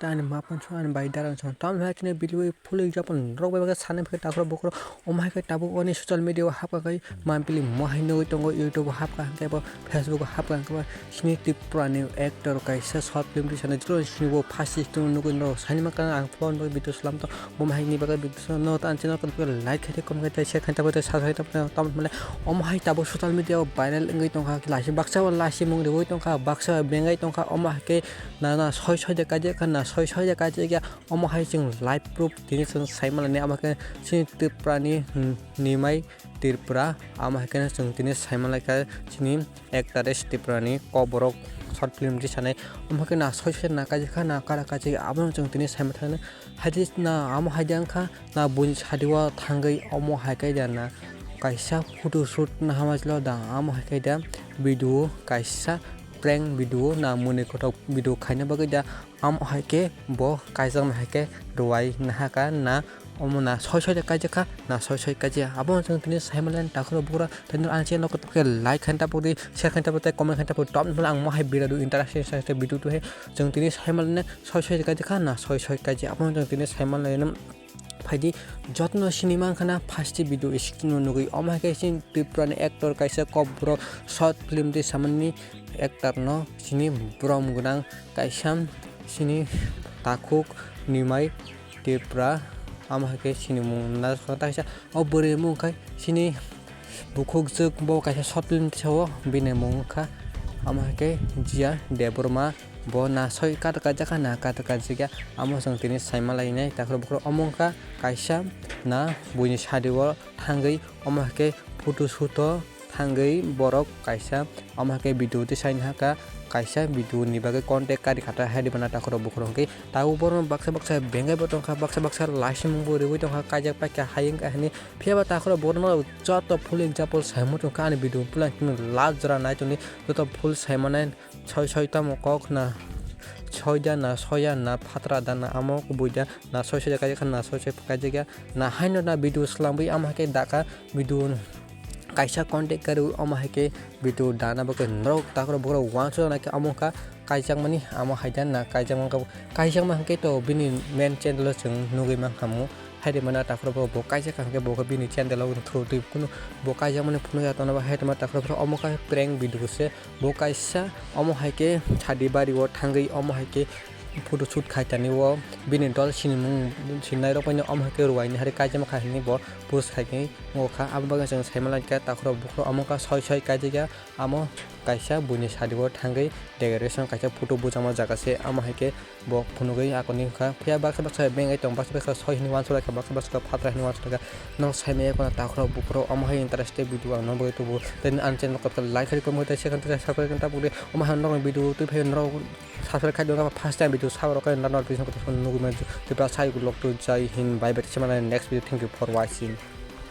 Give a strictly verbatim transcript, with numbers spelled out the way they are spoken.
Tei ani maphan song ani bai darang song. Tamo hai chini video full example norok bai bagwi sanai phai takhro bukhro. Omo hai khe tabuk oni social media o hapkha khai mampili mohai nugwi tongo, YouTube o hapkha hwnkhe bo Facebook o hapkha hwnkhe bo chini Tripura ni actor kaisa short film tisani juro chini bo first system nugwi norok saini mankha ang phone bai video slam to. Bo hai ni bagwi video slam no ta ang channel ko like khai comment khai share khai tabuk subscribe khai tabuk tamo mane omo hai tabuk social media o viral wngwi tongkha laisi baksa o laisi mung riwi tongkha baksa o bengai tongkha omo hai khe na na soi soi de kaijak kha na soi soi de kaijak ya. Omo hai chwng live proof tini chwng sai manlai omo khe chini Tripura ni, hmm, nimai Tripura. Omo hai khe chwng tini sai manlai kha chini actress Tripura ni kokborok short film tisanai. Omo khe na soi soi na kaijak kha na kara kaijak ya abono chwng tini sai manthangna. Hai di na omo hai di wngkha na buini sadi o thangwi omo hai khe da na kaisa photo shoot na hamajlo da omo hai khe da video kaisa prank video na mwnwi kothok video khaina bagwi da. Amo hai khe bo kaijakma hai khe rwai nahaka na omo na soi soi de kaijakha na soi soi kaijaya. Abono chwng tini sai manlai takhro bukhro tei nini ani channel khe like khaina tabuk di share khaina tabuk tei comment khaina tabuk top ni ang mo hai video do interesting interesting video do hai chwng tini sai manlai soi soi de kaijakha na soi soi kaijaya. Abono chwng tini sai manlai phaidi jotono sini mankha na first video screen o nugwi omo hai khe chini Tripura ni actor kaisa kokborok short film tei samani actor no chini borom gwnang kaisa chini takhuk nimai Tripura omo hai khe chini mung na kaisa o bwrwi mung khai chini bukhukjwk bo kaisa short film tisao bini mung wngkha omo hai khe Jia Debbarma. Bo na soi kata kaijak kha na kata kaijak ya. Amo chwng tini sai manlainai takhro bukhro omo wngkha kaisa na buini sadi o thangwi omo hai khe photo shoot o thangwi borok kaisa omo hai khe video tisai nahaka kaisa video ni bagwi contact kari kha ta hai di bana takhro bukhro hwnkhe tabuk borok baksa baksa bengai bo tongkha baksa baksa laising bo riwi tongkha kaijak paikha hayung kahini. Phiya ba takhro borok no joto full example sai muchungkha ani video puila last jora nai tongdi joto full sai manai. Soi soi tamo kok na soi da na soya na phatra da na amo kubui da na soi soi kaijak na soi soi kaijak ya na haino na video swlangwi amo hai khe daka video kaisa contact kari omo hai khe video dana bagwi norok takhro bukhro uansuk nai khe amo kha kaijakmani amo hai da na kaijakma kha kaijakma hwnkhe to bini main channel o chwng nugwi mankha mu. Hairemana takhro bo bo kaijak kha hwnkhe bo khe bini channel o through twi kunu bo kaijakmani phunukya tongna bo hairema takhro bo omo kha prank video se. Bo kaisa omo hai khe sadi bari o thangwi omo hai khe photo shoot khai tani o bini dol sinimung sinai rok bai no omo hai khe rwai ni hari kaijakma kha hinwi bo post khai tani o kha. Abo bagwi chwng sai manlai kha takhro bukhro omo kha soi soi kaijak ya amo kaisa buini sadi o thangwi decoration kaisa photo bujama jaga se omo hai khe bo phunugwi akoni wngkha. Phiya baksa baksa bengai tong, baksa baksa soi hinwi uansuk lai kha, baksa baksa phatra hinwi uansuk lai kha. Nok sai maya kheno takhro bukhro omo hai interested video ang nokbar tubu. Tei ani channel kok like khai comment tei second tei subscribe khe tabuk de. Omo hai nok video twi phai norok subscribe khai dong first time video sabo rok khe norok notification khe nugwi mano. Tei ba sai ukulok tu jai hind bye bye tei se manai next video. Thank you for watching.